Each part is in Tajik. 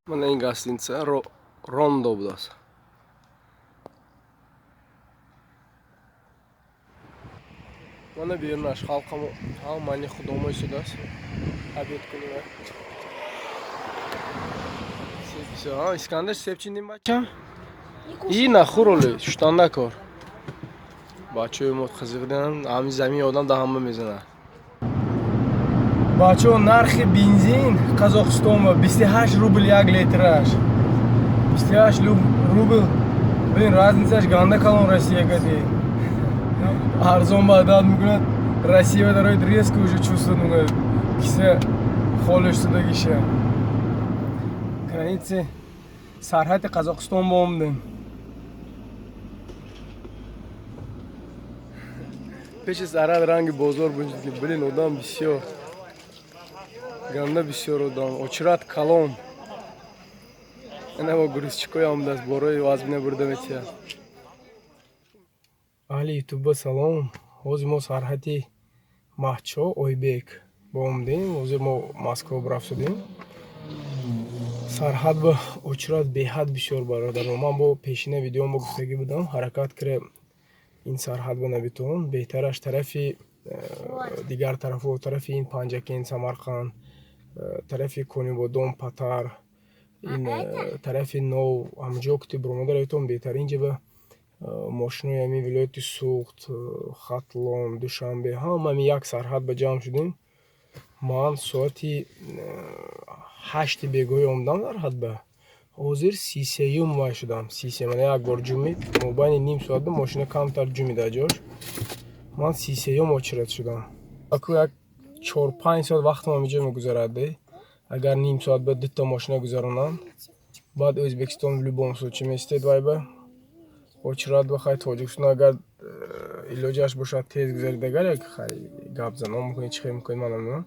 Мана ин гостиница Рондо будааст. Мана берунаш халқамо ҳамани худомо истодааст. Обед кунем. Искандар, себ чиндим, бачам? И нахӯр, оле шутан накор. Бачаҳои мо қизиқдан, ҳами замин одам да ҳама мезанад. Бачаҳо, нархи бензин Қазоқистонба 28 рубл як литраш. 28 рубл. Блин, разницаш ганда калон. Россия кади арзон ба адад мекунад. Россия дароид, резко уже чувствовать мекунад, киса холиш шудагиша. Граница сарҳади Қазоқистон ба омдем. Пеши сарҳад ранги бозор буд. Блин, одам бисёр, ганда бисёр одам, очередь калон. Ина бо грузчикои омадааст, борои вазбина бурда метиҳад. Аҳли ютуба салом! Ҳозир мо сарҳади Маҳчо Ойбек ба омадем. Ҳозир мо Москва рафтудем. Сарҳад ба очередь беҳад бисёр, бародаро. Ман бо пешина видеом бо гуфтагӣ будам, ҳаракат кира ин сарҳад ба набитон, беҳтараш тарафи дигар тарафо, тарафи ин Панҷакент, Самарқанд, тарафи Конибодом, Патар, ин тарафи Нов, ҳамҷо ки буромада равитон беҳтар. Инҷа ба мошинои ҳамин вилояти Суғд, Хатлон, Душанбе ҳама ҳамин як сарҳад ба ҷамъ шудем. Ман соати 8-и бегоҳӣ омадам сарҳад ба. Ҳозир 33-юм вай шудам. 33 мана як бор ҷумид, мобайни ним соат ба мошина камтар ҷумид аз ҷош. Ман 33-юм очередь шудам. Аку як 4-5 соат вақтам ҳаминҷо мегузарад. Агар ним соат ба дута мошина гузаронанд, баъд Ӯзбекистон в любом случае местед вай ба очередь ба. Хай, Тоҷикистон агар илоҷаш бошад, тез гузарид, агар як хай гап занон мекунед, чӣ хел мекунед, ман намедонам.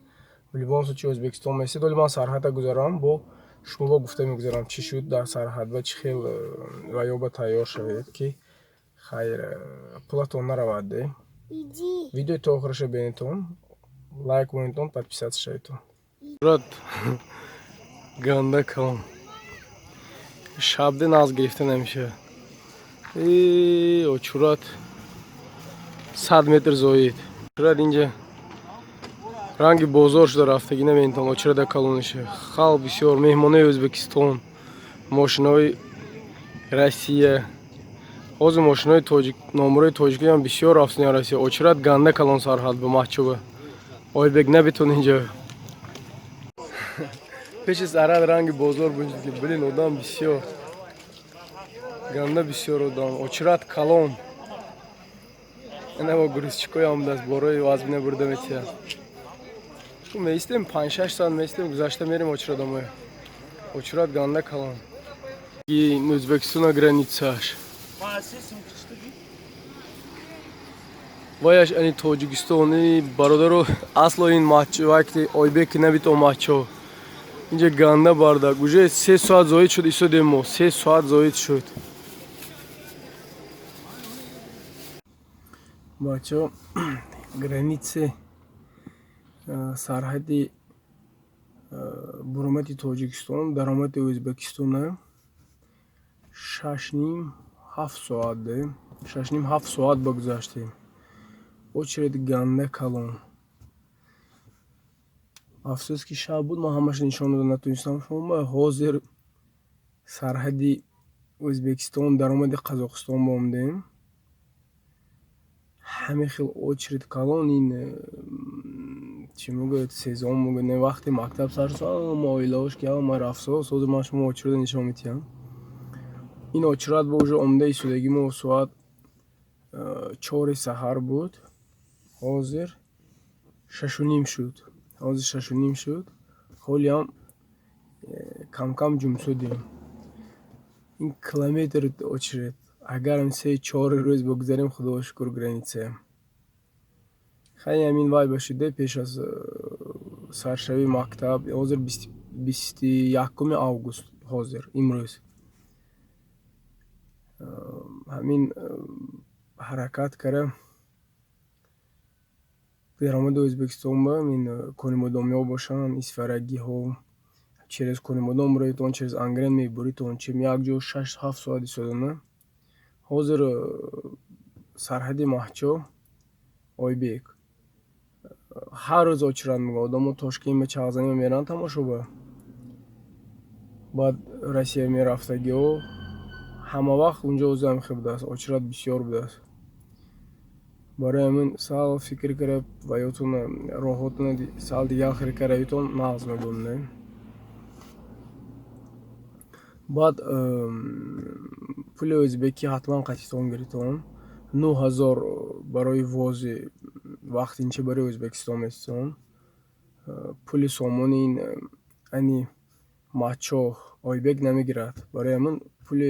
В любом случае Ӯзбекистон местед. Оли ман сарҳада гузарам, бо шумо бо гуфта мегузарам, чӣ шуд дар сарҳад ва чӣ хел ва ё ба тайёр шавед, ки хайр, пулатон наравад. Видеои то охираша бинедтон, лайк монедтон, подписаться шаведтон. Ганда калон, шабде наз гирифта намешавад. Очередь 100 метр зоид. Очередь инҷа ранги бозор шуда рафтагӣ, наметавон. Очереда калониша, халқ бисёр, меҳмонои Ӯзбекистон, мошинои Россия. Ҳозир мошинои тоҷик, номерои тоҷикиам бисёр рафтани Россия. Очередь ганда калон сарҳад ба Маҳчуба Ойбек набитон. Инҷа пеши сарҳад ранги бозор буд. Блин, одам бисёр, ганда бисёр одам, очередь калон. Ина бо грузчикои омадааст, борои вазбина бурда метиҳад. Меистем, 5-6 соат меистем, гузашта мерем очередамоя. Очередь ганда калон. Ин Ӯзбекистона границааш ваяш ани Тоҷикистони. Бародаро, асло ин вақти Ойбеки набито Маҳчо инҷа ганда бардак. Уже 3 соат зоид шуд, истодем мо, 3 соат зоид шуд. Бачаҳо, граница сарҳади буромади Тоҷикистон, даромади Ӯзбекистона 6,5-7 соат, 6,5-7 соат ба гузаштем. Очередь ганда калон. Афсӯс, ки шаб буд, ман ҳамаша нишон дода натонистам шумо. Ҳозир сарҳади Ӯзбекистон, даромади Қазоқистон ба омадем. Ҳамин хел очередь калон. Ин чӣ мегӯяд, сезон мегӯяд, не, вақти мактаб сар шуд, ҳама оилаҳош ки ҳама рафтсоз. Ҳозир ман шумо очереда нишон медиҳам. Ин очередь ба уже омода истодагӣ мо соат 4-и саҳар буд, ҳозир 6:30 шуд. Ҳозир 6:30 шуд, ҳолиам камкам ҷумсудем. Ин километр очередь. Агарам 3-4 рӯз бигузарем, худоро шукр, граница. Хай, ҳамин вай ба шуде пеш аз саршавии мактаб. Ҳозир 21-уми август, ҳозир имрӯз ҳамин ҳаракат кара даромади Ӯзбекистон ба ин Конибодомиҳо бошанд, Исфарагиҳо. Через Конибодом буроитон, через Ангрен мебуритон, чем як ҷо 6-7 соат истодана. Ҳозир сарҳади Маҳчо Ойбек ҳар рӯз очират мегӯяд. Одамо Тошкент ба чағзанӣ мераванд тамошо ба. Баъд Россия мерафтагиҳо ҳама вақт унҷо озам хел будааст, очират бисёр будааст. Барои ҳамин сал фикр кара ва ётона роҳотона сал дигар хел каравитон нағз мебонед. Баъд пули ӯзбекӣ ҳатман қатитон гиритон. 9000 барои вози вақтинча барои Ӯзбекистон меситон. Пули сомони ин ани Маҳчо Ойбек намегирад. Барои ҳамин пули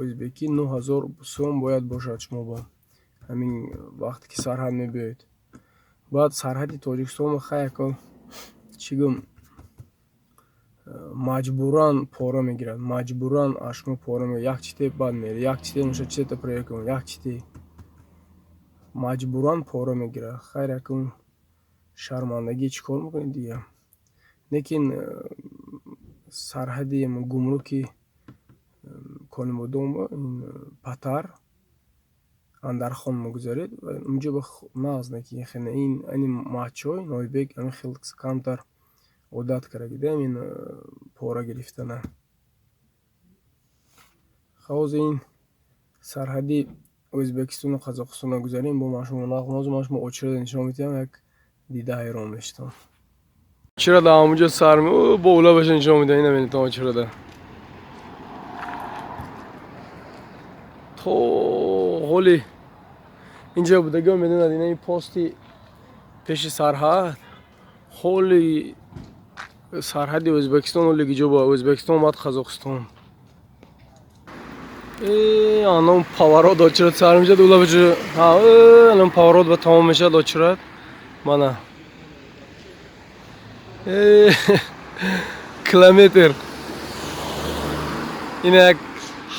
ӯзбекӣ 9000 сом бояд бошад шумо ба ҳамин вақте ки сарҳад мебиёед. Баъд сарҳади Тоҷикистон хай яко чӣ гӯм, маҷбуран пора мегирад, маҷбуран аз шумо пора мегирад. Як чите баъд мерӣ, як чите нуша чизета проверка кун, як чите маҷбуран пора мегирад. Хайр, якун шармандагӣ чӣ кор мекунед дигар. Лекин сарҳади гумруки Конибодом Патар Андархон мегузаред, унҷо нағз неки ин ани Маҳчо Ойбек ҳамин хел камтар одат карда ин пора гирифтана. Ҳозир ин сарҳади Ӯзбекистону Қазоқистонро гузарем, бо ман шумо нағз мозу ман шумо очирада нишон медиҳам, як дида ҳайрон мешитам. Чира да ҳамунҷо сар бо улабаша нишон медиҳам, ина бинитон очирада. То ҳоли инҷо будагиҳо медонад, ина ин пости пеши сарҳад, ҳоли сарҳади Ӯзбекистон ҳоли гиҷо ба Ӯзбекистон баъд Қазоқистон. Анам поворот очирад сар мешад, улабаша анам поворот ба тамом мешад очирад. Мана километр ина як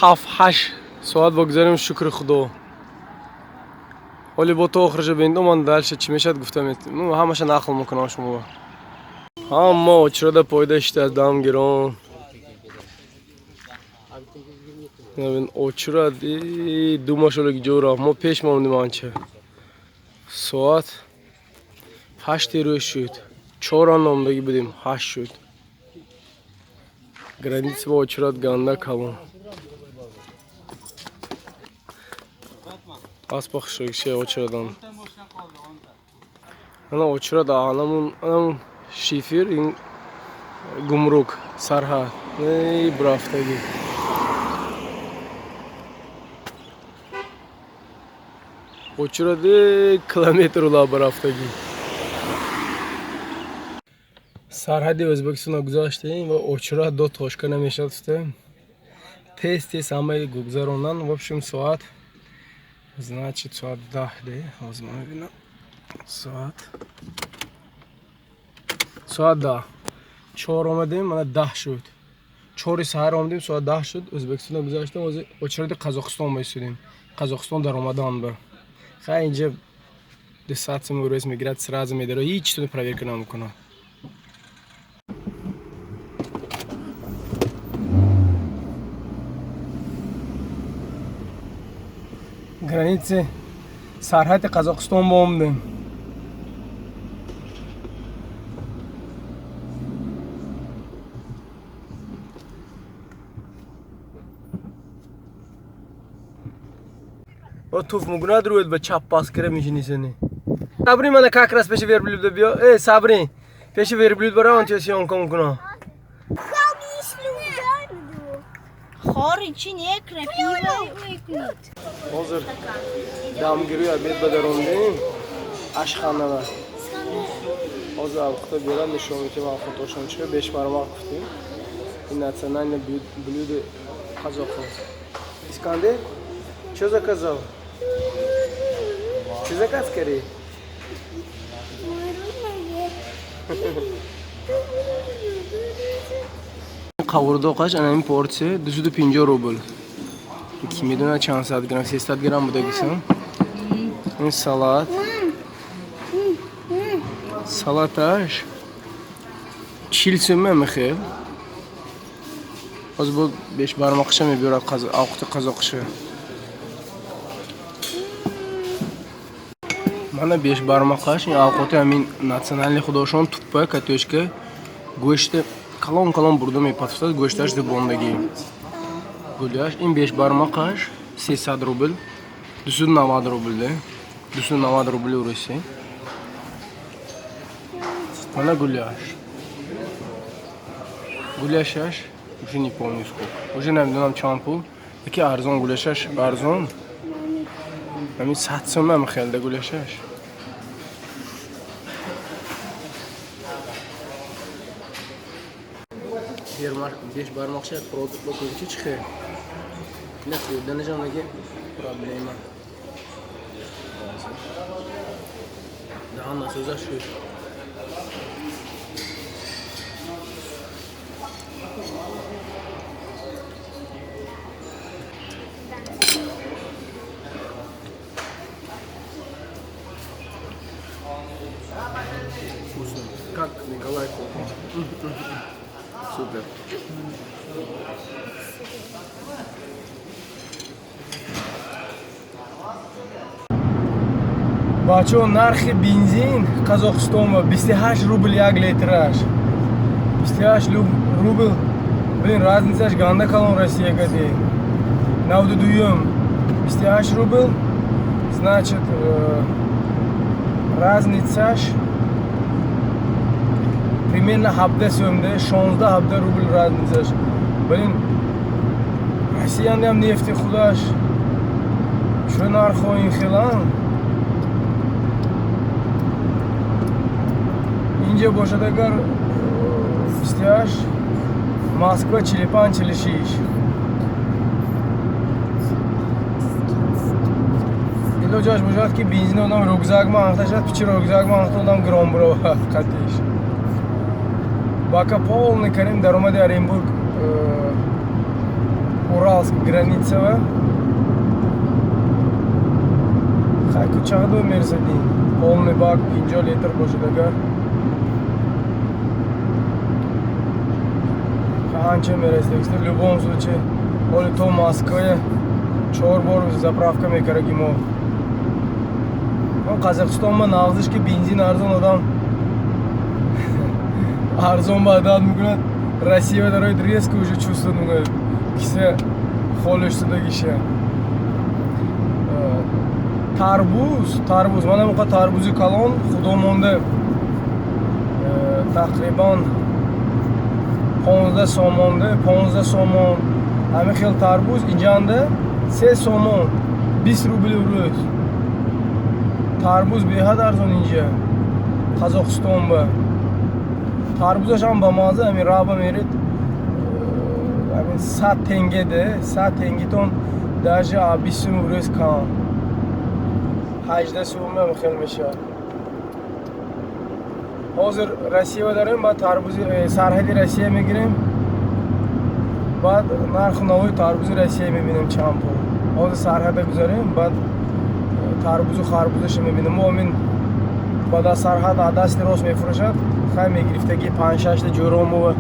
7-8 соат богзарем, шукри Худо. Ҳоли бо то охираша бинедо, ман дальше чӣ мешад гуфта метавонам, ҳамаша нақл мекунам шумо. Ҳама очирада пойда шитааст дам гирон. Очирад думашоло ҷо рафт. Мо пеш мондем анча. Соат 8 рӯз шуд. 4 номдагӣ будем, 8 шуд. Граница ба очирад ганда калон. Аспа хушрӯгише очирадан. Ана очирад анамун шифир ин гумрук сарҳад. Эй бурафтагӣ. Очирад километр ула бурафтагӣ. Сарҳади Ӯзбекистонро гузаштем ва очирад до тошка намешад гуфтем. Тез тез ҳамаи гузарондан. В общем, соат значит соат 10 де. Ҳозир ман мебинам. Соат 10. 4 омадем, мана 10 шуд. 4 саҳар омадем, соат 10 шуд. Ӯзбекистонро гузаштем, ҳозир очиради Қазоқистон меистодем. Қазоқистон даромадан ба. Хай инҷа 200 сом рӯз мегирад, сразу медаро, ҳеҷ чизро проверка намекунад. Граница сарҳади Қазоқистон ба омадем. Туф мекунад рӯяд ба чап пас кира мешинисани. Сабри мана как раз пеши верблюда биё. Э, Сабри, пеши верблюд барам чӣ съёмка мекунам. Ҳозир дамгирӣ обед ба даромдем ашханава. Ҳозир авқата берам нишон медиҳем авқатошон чӣ бешбармақ гуфтем. Ин национальное блюдо қазоқҳо. Искандер, чё заказал? Чӣ заказ кардӣ? Қавурдоқаш ана ин порсия 250 рубл. Ки медонад чанд сад грамм, 300 грамм будагисан. Ин салат. Салаташ 40 сум мехел. Ҳозир бо бешбармоқиша мебиёрад, овқати қазоқиша. Мана бешбармоқаш, ин овқоти ҳамин национальный худошон, туппа картошка, гӯшти калон калон бурда мепатфтад, гӯшташ зибондагӣ. Гуляш, ин бешбармоқаш 300 рубл, 290 рубл, 290 рубли урусӣ. Мана гуляш. Гуляшаш уже не помню сколько. Уже намедонам чанд пул. Яки арзон гуляшаш арзон. Ҳамин 100 сом ҳам хелда гуляшаш. Бешбармоқша продукт бикун чи хел. Не хӯрданашам наги проблема. Даҳан насоза шуд. Вкусно. Как Николай Коко. Супер. Бачаҳо, нархи бензин Қазоқистонба 28 рубл як литраш. 28 рубл. Блин, разницаш ганда калон Россия кади. 92-юм 28 рубл. Значит, разницаш примерно 17 сомде, 16 17 рубл разницаш. Блин, Россияндам нефти худаш чӯ нархҳо ин хелан? Инҷа бошад агар 28, Москва 45, 46. Илоҷаш бошад, ки бензин одам рюкзак ма анхта шад, пичи рюкзак ма анхта одам гром бировад қатиш. Бака полный карим, даромади Оренбург Уралск границава. Хай, кучахдо мерсадин. Полный бак 50 литр бошад агар. Анча мерасид. В любом случае, оли то Москве чор бор заправка мекараги мо. Қазоқистон нағзиш, ки бензин арзон, одам арзон ба адад мекунад. Россия дароид, резко уже чувствует мекунад, киса холиш шудагиша. Тарбуз, тарбуз, мана муқа тарбузи калон худо монда тақрибан 15 сомонда, 15 сомон. Ҳамин хел тарбуз инҷанда 3 сомон, 20 рубли рӯз. Тарбуз беҳад арзон инҷа Қазоқистонба. Тарбузашам ба маза, ҳамин раба меред, ҳамин 100 тенгеде, 100 тенгитон даже 20 сум рӯз кам, 18 сум ҳам хел мешавад. Ҳозир Россия дарем, баъд тарбузи сарҳади Россия мегирем, баъд нарху навои тарбузи Россия мебинем чанд пул. Ҳозир сарҳада гузарем, баъд тарбузу харбузаша мебинем. Мо ҳамин баъд аз сарҳад аз дасти рост мефурӯшад. Хай, мегирифтаги панҷ-шашта ҷӯромова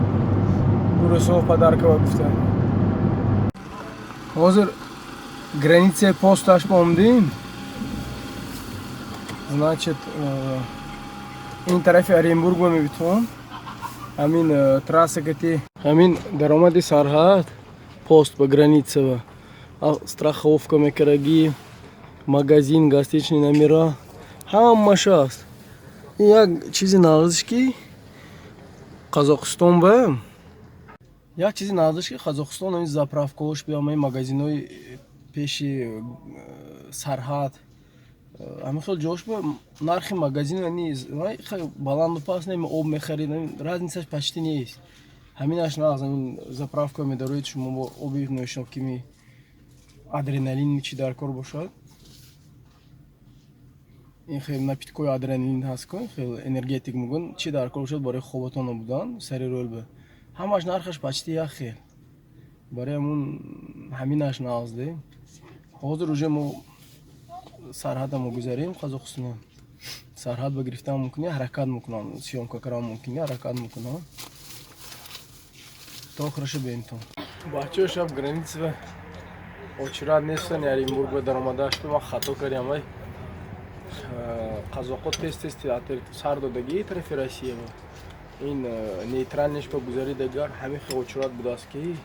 урусов подаркава гуфта. Ҳозир границаи посташ омдем. Значит, ин тарафи Оренбург ма мебитон, ҳамин трасса кати, ҳамин даромади сарҳад, пост ба границава, страховка мекарагӣ, магазин, гостиничный номера ҳамаш аст. Ин як чизи нағзиш, ки Қазоқистон ба, як чизи нағзиш, ки Қазоқистон ҳамин заправкаҳош биям, ҳамин магазинҳои пеши сарҳад, ҳамин хел ҷош ба нархи магазин баланду паст неми, об мехарид, разницаш почти нест. Ҳаминаш нағз. Ҳамин заправка медароед шумо, бо оби нӯшокими, адреналин чи дар кор бошад, ин хел напиткои адреналин ҳаст ку, хел энергетик мегӯн, чи дар кор бошад, барои хобатон набудан сари рӯлба, ҳамаш нархаш почти як хел. Барои ҳамун ҳаминаш нағз де. Ҳозир уже мо сарҳадамо гузарем, Қазоқистон сарҳад ба гирифтан мумкин, ҳаракат мекунам, съёмка кардан мумкин, ҳаракат мекунам то охираша бентон. Бачаҳо, шаб граница очират нестан. Оренбург ба даромадааш ман хато кардам. Вай қазоқо тез тез сар додагии тарафи Россия ба ин нейтральный ш ба гузаридагар ҳамин хел очират будааст, ки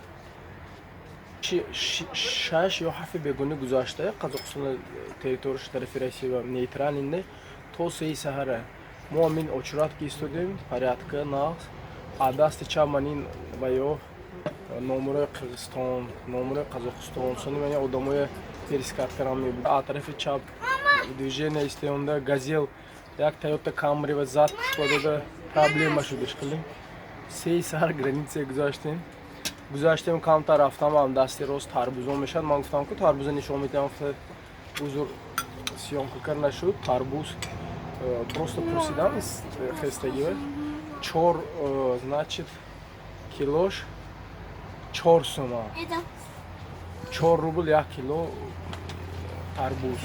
шаш ё ҳафти бегуни гузашта Қазоқистон территорияш тарафи Россия ба нейтральный не то 3-и саҳара мо ҳамин очират ки истодем, порядка нағз. А дасти чап ман ин ва ё номерои Қирғизистон, номерои Қазоқистон, сони ман одамои перискаткарам мебуд. А тарафи чап движение истеонда Газел як Тойота Камри ва зад пушба дода, проблема шудиш. Қилим 3-и саҳар граница гузаштем, камтар рафтам, ам дасти рост тарбузон мешавад. Ман гуфтам, ку тарбуза нишон медиҳам, узур, съёмка кар нашуд. Тарбуз просто пурсидам, хестагӣ чор, значит, килош 4 сума, 4 рубл як кило тарбуз,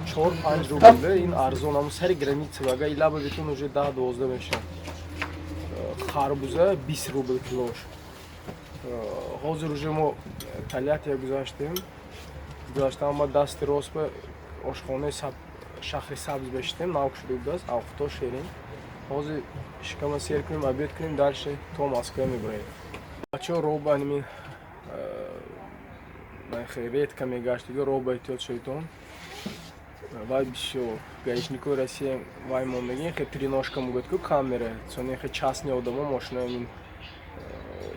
4-5 рубл. Ин арзон ам сари граница. Ага илаба битун уже 10-12 мешавад. Харбуза 20 рубл килош. Ҳозир уже мо Тольяттия гузаштем. Гузаштам ма дасти рост ба ошхонаи Шаҳри Сабз бештем, нав шуда будааст, авқуто шерин. Ҳозир шикама сер кунем, обед кунем, дальше то Москва мебароем. Бачаҳо, роба нимин редко мегашт дига, роба эҳтиёт шоитон. Вай бисёр гаишникои Россия вай мондагӣ, хе триножка мегӯяд ку, камера сони, хе частный одамо мошинаи мин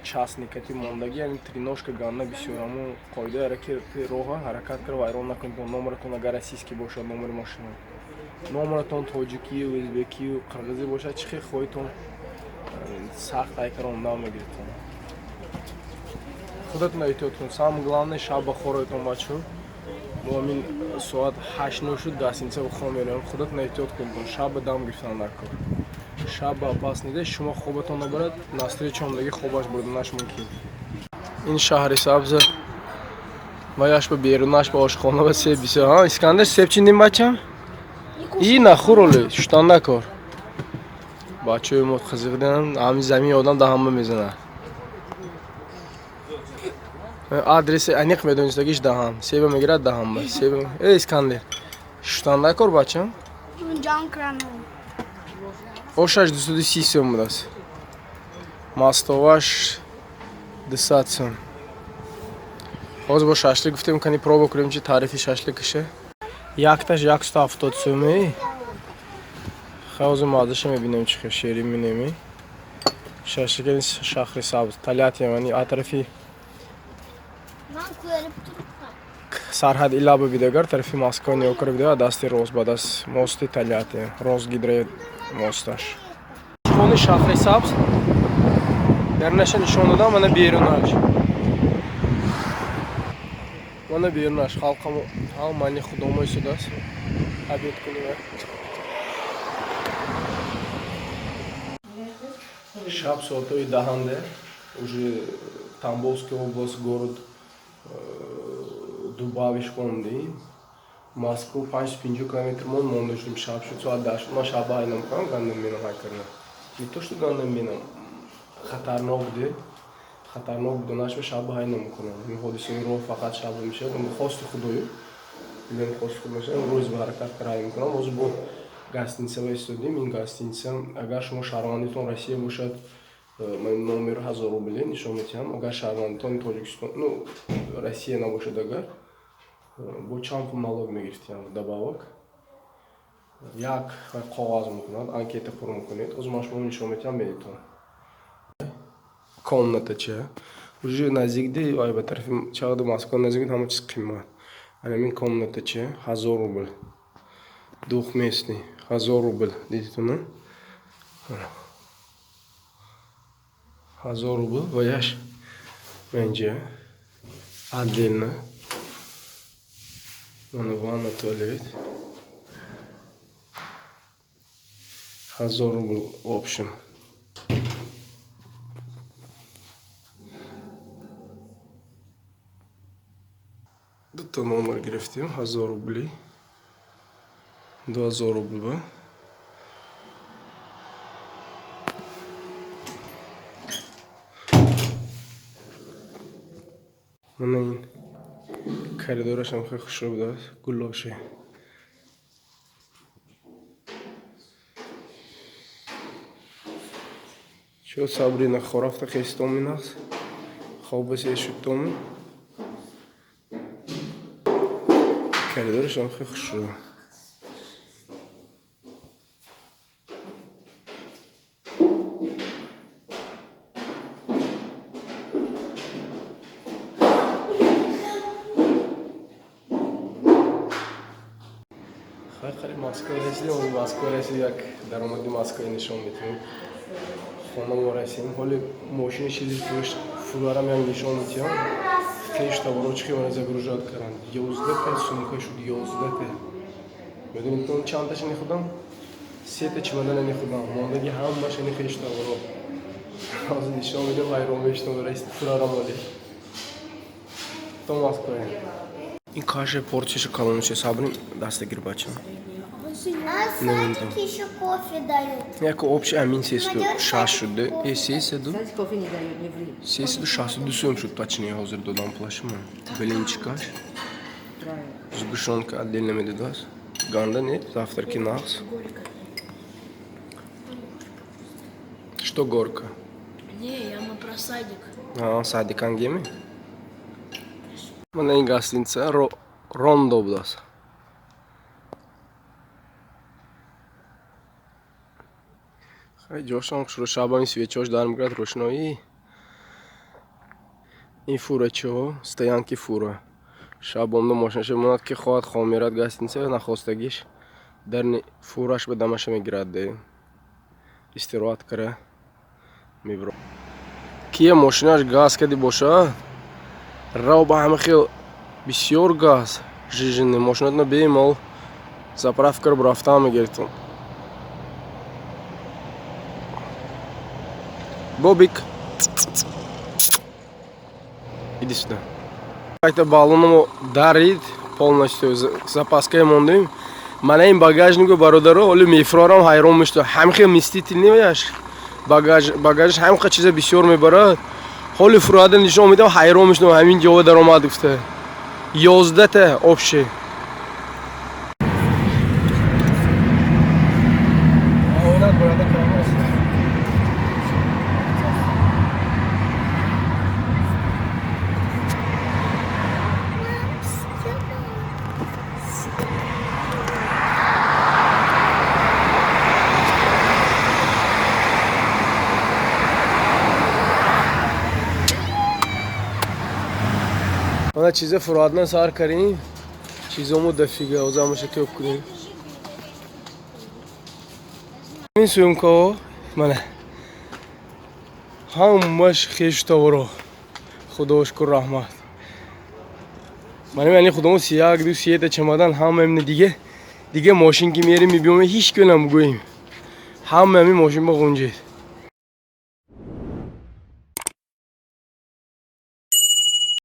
частный кати мондагӣ, ҳамин триножка ганна бисёр. Ҳамун қоидаи ҳаракати роҳа ҳаракат кара, вайрон накунед. Номератон агар российский бошад, номери мошина, номератон тоҷикию, ӯзбекию, қирғизӣ бошад, чӣ хел хоҳитон, сахт айкарон намегиритон. Худатон эҳтиёт кунед, самое главное, шаб ба хоройтон. Бачаҳо, мо ҳамин соат 8-9 шуд, гостиница ба хоб меравем. Худатон эҳтиёт кунед, шаб ба дам гирифтан дар кор, шаб ба опас неде, шумо хобатон набарад, навстречу омдаги хобаш бурданаш мумкин. Ин Шаҳри Сабза ваяш ба берунаш ба ошхона ба себ бисёр. Ҳа, Искандар, себ чиндим, бачам? И нахӯр, оле шуштан накор. Бачаҳои мо қизиқдан, ҳамин замин одам да ҳама мезанад. Адреси аниқ медонистагиш, даҳан себа мегирад, даҳан ба себа. Э, Искандер, шуштан накор, бачам. Ошаш 230 сом будааст, мастоваш 200 сом. Ҳозир бо шашлик гуфтем, кани проба кунем, чи таърифи шашликаше. Якташ 170 сомӣ. Ҳозир маззаша мебинем, чи хел шерин минеми. Шашлики Шаҳри Сабз, Тольятти, яъни атрафи сарҳад илаба бидагар, тарафи Москва ниёкара бидага, дасти рост ба даст мости Тольятти, Росгидро мосташ. Хони Шаҳри Сабз дарнаша нишон додам. Мана берунаш, мана берунаш халқамо ҳамани худомо истодааст. Обед кунем. Шаб соатҳои 10-анда уже Тамбовская область, город Дубавиш хондем. Москва 550 километр мон монда шудем. Шаб шуд, соат 10 шуд. Ман шаба ҳай намкунам, гандум менам ҳай кардам, не то что гандум менам, хатарнок буде. Хатарнок буданаш ба шаба ҳай намекунам. Ин ҳодисаи роҳ фақат шаба мешавад, хости худою билем, хости худ мешавад. Рӯз ба ҳаракат кара ҳай мекунам. Ҳозир бо гостиница ба истодем. Ин гостиница, агар шумо шаҳрвандитон Россия бошад, ман номер 1000 рубле нишон медиҳам. Агар шаҳрвандитони Тоҷикистон, ну, Россия набошад, агар бо чанд пул налог мегирифтиям добавок, як коғаз мекунад, анкета пур мекунед. Ҳозир ман шумо нишон медиҳам, медитон. Комната чия уже наздик ди, вай ба тарафи чағду Москва наздик, ҳама чиз қимат. Анамин комната чия 1000 рубл, двухместный 1000 рубл. Дидитона, 1000 рубл. Ваяш инҷа отдельно, мана ванна, туалет, 1000 рубл в общем. Дута номер гирифтем, 1000 рубли, 2000 рубл ба. Коридорашам хеле хушрӯ будааст, гуллоши. Чо Сабрина хорафта хестомин аст. Хобасе шудтомин. Коридорашам хеле хушрӯ. Хайқари Москва расидем, Москва расид, як даромади Москва нишон метиҳем. Хона мо расидем. Ҳоли мошини чизи фурарам як нишон метиҳам. Хеш таборо чӣ хел загружать карданд. 11 та сумка шуд, 11 та. Медонед, он чандташа нехудам? Сета чемодана нехудам. Мондаги ҳамаша не хеш таборо. Ҳозир нишон медиҳам, ҳайрон мешудам, расид фурарам оли. То Москва. Ин каша порцияша калонше Сабрин дастагир бача. А садик еще кофе дают. Яко общий амин 306 шуд. Э, 300. Садик кофе не дают, не ври. 362 сум шуд, точнее, ҳозир додам пулашма. Блинчикаш. Правильно. Сгущенка отдельно медодас. Ганда нет, завтраки нахс. Что горка? Не, я мы про садик. А, садикан геми? Мана ин гостиница Рондо будааст. Хай ҷошам хушрӯ, шабами свечош дар мегирад рӯшноӣ. Ин фурачиҳо, стоянки фура. Шаб омда мошинаша монад, ки хоҳад хом мерад гостиница, нахостагиш дарни фураш ба дамаша мегирад, де. Истироҳат кара мебро. Кия мошинаш газ кади боша, рав ба ҳама хел бисёр газ жижини мошинатно бемол заправка рафтан мегирифтам. Бобик, иди сюда. Якта баллонамо дарид, полностью запаскае мондем. Мана ин багажнику, бародаро, ҳоли мефурорам, ҳайрон мешудам. Ҳам хел вместительный ваяш. Багаж, багажаш ҳам қа чиза бисёр мебарад. Ҳоли фурода нишон медиҳам, ҳайрон мешудам, ҳамин ҷова даромад гуфта. 11 та общий. Мана чиза фуроадна сар карем. Чизомо дофига, озамаша тёб кунем. Ин сумкаҳо мана ҳамаш хешу таборо. Худо шукр, раҳмат. Мана яъне худамо 31, 2, 3 та чемодан ҳама имна диге. Диге мошин ки мерем мебиём, ҳеч ки намгӯем. Ҳама ҳамин мошин ба ғунҷид.